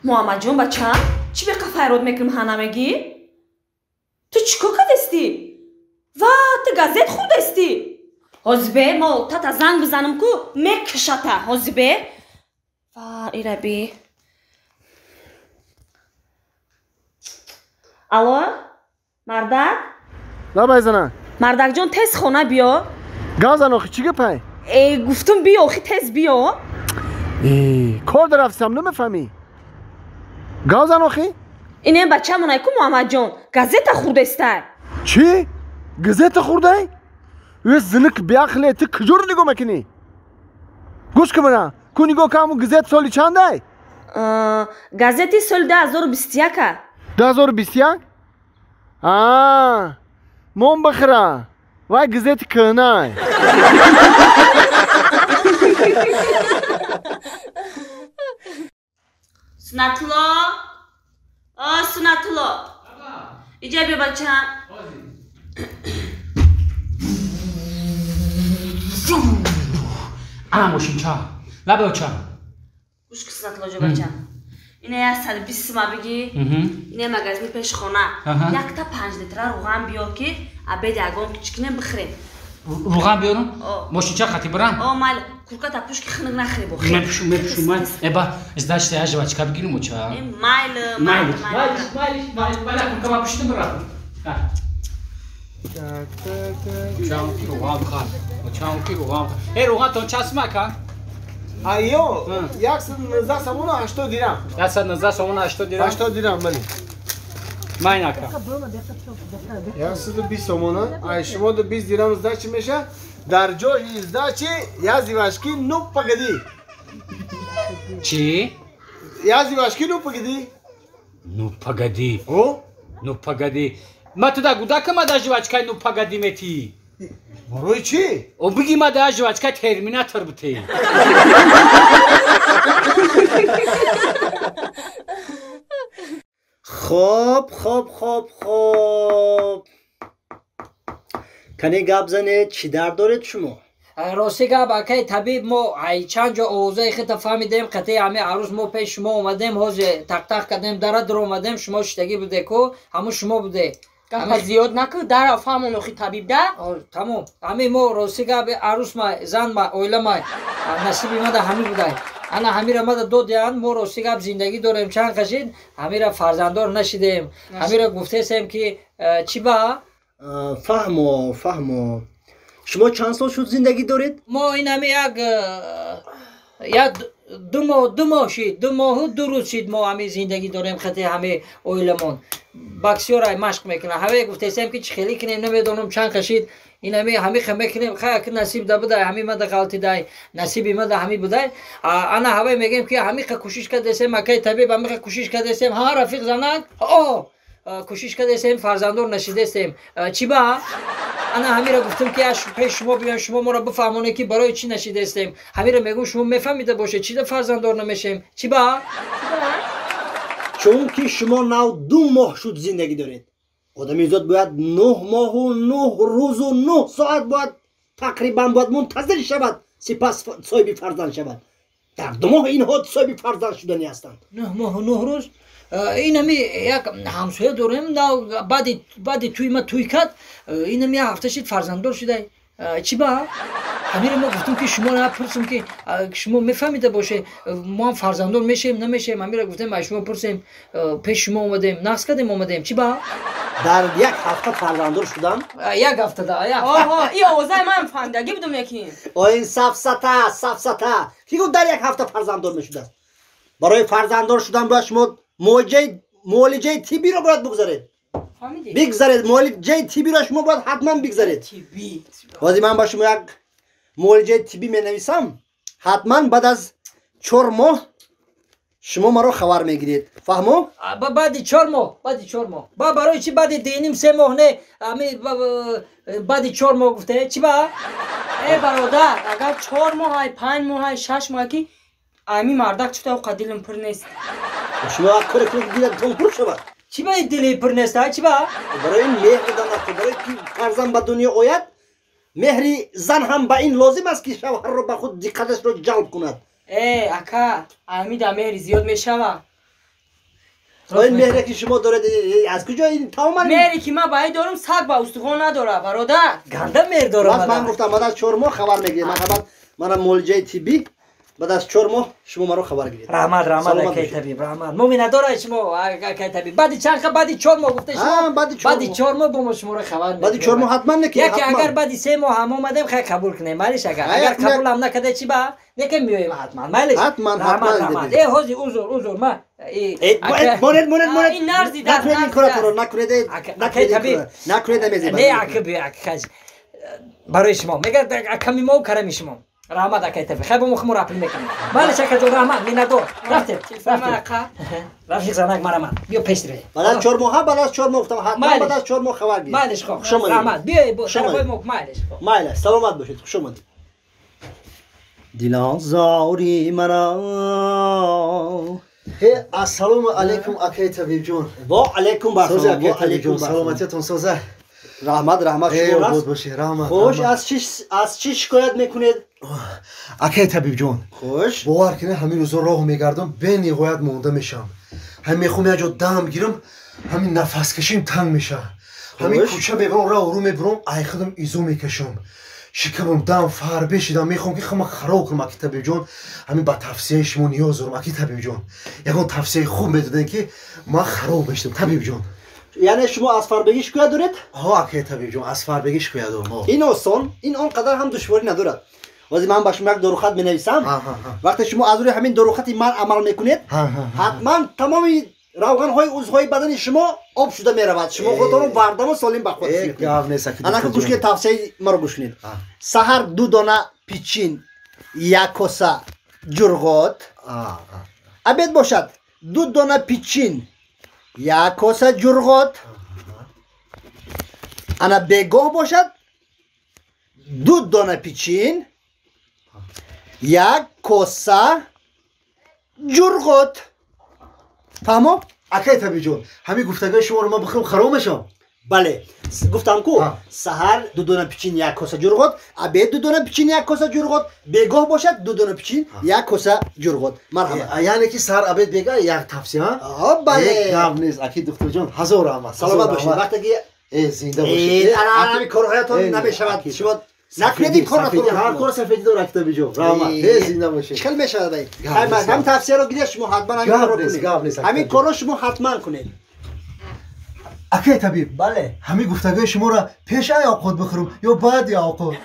Муҳаммадҷон бачам, чӣ беқа файрод мекунем ҳа намегӣ? Ту чӣ кор кардести? Ва ту газет хӯрдести? Ҳозибе мо тата занг бизанам ку мекушата. Ҳозибе. Ва ираби. Алло? Мардак? Лабай зана. Мардакҷон тез хона биё. Гап зан охи чӣ гапай? Э, гуфтум биё охи тез биё. Э, кор дарафтам намефаҳмӣ? Гап зан охи? Инем бачамонай ку Муҳаммадҷон, газета хӯрдестай. Чӣ? Газета хӯрдай? Э, зиник биақле, ту куҷоро нигоҳ мекунӣ? Гӯш кун мана, ку нигоҳ кун ҳамун газет соли чандай? Газети соли 2021. 2021? А, мон бихӯра. Вай газети кӯҳнай. Сунатулло? О, Сунатулло. Иҷа биё бачам. Ана мошинча. Лабе оча. Гӯш кун Сунатулло ҷо бачам. Ина 120 сума бигӣ. Ина магазини пеши хона. Якта 5 литра руған биёр ки обед ягон кичкине бихӯрем. Руған биёрам? Мошинча қати бирам? О, майли. Курката пӯш ки хунук нахӯри бо. Мепӯшум, мепӯшум, майли. Эба, сдачи я жвачка бигирим оча. Э, майли, майли, майли, майли, майли, майли, курка ма пӯшидим бирам. Так, так, так. Очам ки руған бихар. Очам ки руған бихар. Э, руған то час мака? Айё, 119 сомона 80 дирам. 119 сомона 80 дирам? 80 дирам, бале. Майнака. 120 сомона, ай шумо 20 дирам сдачи меша? Дар ҷои сдачи я жвачки ну погоди. Чӣ? Я жвачки ну погоди. Ну погоди. О? Ну погоди. Ма туда гудакама да жвачкай ну погоди мети. Барои чӣ? О биги ма да жвачкай терминатор бите. Хоб, хоб, хоб, хоб. Кане гап занед, чӣ дард доред шумо? Рости гап, акай табиб, мо ай чанд ҷо овозаи хита фаҳмидем, қатъи ҳами арӯз мо пеш шумо омадем, ҳозир тақтақ кардем, дара дур омадем, шумо шиштагӣ буде ку, ҳамун шумо буде. Гапа зиёд накун, дара фаҳмон охи табиб да? Тамом. Ҳами мо рости гап арӯс ма, зан ма, оила ма, насиби мада ҳами будай. Ана ҳамира мада додиянд, мо рости гап зиндагӣ дорем чанд қашид, ҳамира фарзанддор нашидем. Ҳамира гуфтесем ки чӣ ба? Фаҳмо, фаҳмо. Шумо чанд сол шуд зиндагӣ доред? Мо ин ҳами як ду моҳ шид, 2 моҳу 2 рӯз шид мо ҳами зиндагӣ дорем хати ҳами оиламон. Баксиёрай машқ мекунад. Ҳаве гуфтесем ки чӣ хеле кунем, намедонам чанд қашид. Ин ҳами ҳами ха мекунем, хай ки насиб да будай, ҳами мада ғалтидай, насиби мада ҳами будай. Ана ҳаве мегем ки ҳами ха кӯшиш кардесем, акай табиб ҳами ха кӯшиш кардесем, ҳа рафиқ занак, о кӯшиш кардесем, фарзанддор нашидесем. Чӣ ба? Ана ҳамира гуфтам ки пеш шумо биёем, шумо моро бифаҳмонед ки барои чӣ нашидестем. Ҳамира мегӯм шумо мефаҳмида бошед, чӣ да фарзанддор намешем? Чӣ ба? Чунки шумо нав 2 моҳ шуд зиндагӣ доред. Одамизод бояд 9 моҳу 9 рӯзу 9 соат бояд тақрибан бояд мунтазир шавад, сипас соҳиби фарзанд шавад. Дар 2 моҳ инҳо соҳиби фарзанд шудани ҳастанд. 9 моҳу 9 рӯз? Ин ҳами як ҳамсоя дорем, баъди тӯй ма тӯй кард, ин ҳами як ҳафта шид фарзанддор шудай. Чӣ ба? Ҳамиро мо гуфтем ки шумо пурсем ки шумо мефаҳмида бошед, мо ҳам фарзанддор мешем намешем. Ҳамиро гуфтем аз шумо пурсем, пеш шумо омадем, нақс кардем омадем. Чӣ ба? Дар як ҳафта фарзанддор шудам? Як ҳафтада, як. Оҳо, ин овозаи ман фаҳмидагӣ будум якин. О, ин сафсата, сафсата. Ки гуфт дар як ҳафта фарзанддор мешудааст? Барои фарзанддор шудан бояд шумо муолиҷаи тиббиро бояд бигзаред. Бигзаред, муолиҷаи тиббиро шумо бояд ҳатман бигзаред. Ҳозир ман ба шумо як муолиҷаи тиббӣ менависам, ҳатман баъд аз 4 моҳ шумо маро хабар мегиред. Фаҳмо? Баъди 4 моҳ, баъди 4 моҳ. Ба барои чӣ баъди 2.5-3 моҳ не, ами баъди 4 моҳ гуфте? Чӣ ба? Э бародар, агар 4 моҳ ай, 5 моҳ ай, 6 моҳ ки ами мардак чӣ тавр дилам пур нест. Шумо як коре кунед дилатон пур шавад. Чӣ ба дили пур нест, а чӣ ба? Барои меҳр дан аст, барои ки фарзанд ба дунё ояд, меҳри зан ҳам ба ин лозим аст ки шавҳарро ба худ диққаташро ҷалб кунад. Э, ака, ами да меҳри зиёд мешава. ин меҳре ки шумо доред аз куҷо ин тамоман меҳре ки ман ба ин дорам саг ба устухон надорад бародар. Ганда меҳр дорам. Ман гуфтам баъд аз 4 моҳ хабар мегирем. Ман хабар манам муолиҷаи тиббӣ баъд аз 4 моҳ шумо маро хабар гиред. Раҳмат, раҳмат акай табиб, раҳмат. Мо миннатдорем шумо акай табиб. Баъди чанд баъди 4 моҳ гуфта шумо, баъди 4 моҳ бо мо шуморо хабар мегирем. Баъди 4 моҳ ҳатман неки. Яке агар баъди 3 моҳ ҳам омадем хай қабул кунем, майлиш агар қабул ҳам накарда чӣ ба? Неки меоем ҳатман, майлиш. Ҳатман, ҳатман. Э ҳози узр, узр ма монед, монед, монед. Ин нарзи дар накунед ин коратонро, накунед, накунед табиб. Накунед амези. Не ака би ака барои шумо. Мегӯяд аками мо карами шумо. Раҳмат акай табиб. Хай бо мо хумор апл мекунем. Майлиш ака ҷон, раҳмат, миннатдор. Рафтем, рафтем. Рафиқ занак марамат. Биё пеш ре. Баъд аз 4 моҳ, баъд аз 4 моҳ гуфтам ҳатман баъд аз 4 моҳ хабар гиред. Майлиш хо. Раҳмат. Биё бо тарафи мо майлиш хо. Майлиш, саломат бошед. Хуш омадед. Дилозори маро. Ассалому алайкум акай табиб ҷон. Ва алайкум ассалом. Ва алайкум саломатиятон соза. Раҳмат, раҳмат шумо раст. Бошед, раҳмат. Хуш аз чӣ шикоят мекунед? Акай табиб ҷон. Хуш. Бовар кунед ҳамин рӯзо роҳ мегардам, бениҳоят монда мешавам. Ҳамин мехоҳам як ҷо дам гирам, ҳамин нафаскашим танг мешавад. Ҳамин кӯча мебарам, роҳ рӯ мебарам, ай худам изо мекашам. Шикамам дам фарбе шидам, мехоҳам ки хама хароб кунам аки табиб ҷон. Ҳамин ба тавсияи шумо ниёз дорам аки табиб ҷон. Ягон тавсияи хуб медодем ки ман хароб мешудам табиб ҷон. Яъне шумо аз фарбегӣ шикоят доред? Ҳо акай табиб ҷон, аз фарбегӣ шикоят дорам. Ин осон, ин он қадар ҳам душворӣ надорад. Ҳозир ман ба шумо як дорухат менависам. Вақте шумо аз рӯи ҳамин дорухати ман амал мекунед, ҳатман тамоми равғанҳои узвҳои бадани шумо об шуда меравад. Шумо худтонро бардаму солим ба худ мекунед. Анака гӯш кунед, тавсияи маро гӯш кунед. Саҳар 2 дона пичин, 1 коса ҷурғот. Обед бошад 2 дона пичин, 1 коса ҷурғот. Ана бегоҳ бошад 2 дона пичин, 1 коса ҷурғот. Фаҳмо? Акай табиб ҷон, ҳамин гуфтагои шуморо ман бихӯрам хароб мешавам? Бале, гуфтам ку саҳар 2 дона пичин, 1 коса ҷурғот, обед 2 дона пичин, 1 коса ҷурғот, бегоҳ бошад 2 дона пичин, 1 коса ҷурғот. Марҳамат. Яъне ки саҳар, обед, бегоҳ як тавсия? Ҳо, бале. Гап нест аки духтурҷон, ҳазор раҳмат. Саломат бошед. Вақте ки зинда бошед. Ҳамин корҳоятон намешавад. Шумо накунед ин корро. Ҳар кор сафедӣ дорад аки табиб ҷон. Раҳмат. Зинда бошед. Чӣ хел мешавад ай? Ҳамин тавсияро гиред шумо ҳатман ҳамин корро кунед. Ҳамин корро шумо ҳатман кунед. Акай табиб, бале, ҳамин гуфтагои шуморо пеш ай овқот бихӯрам ё баъди овқот?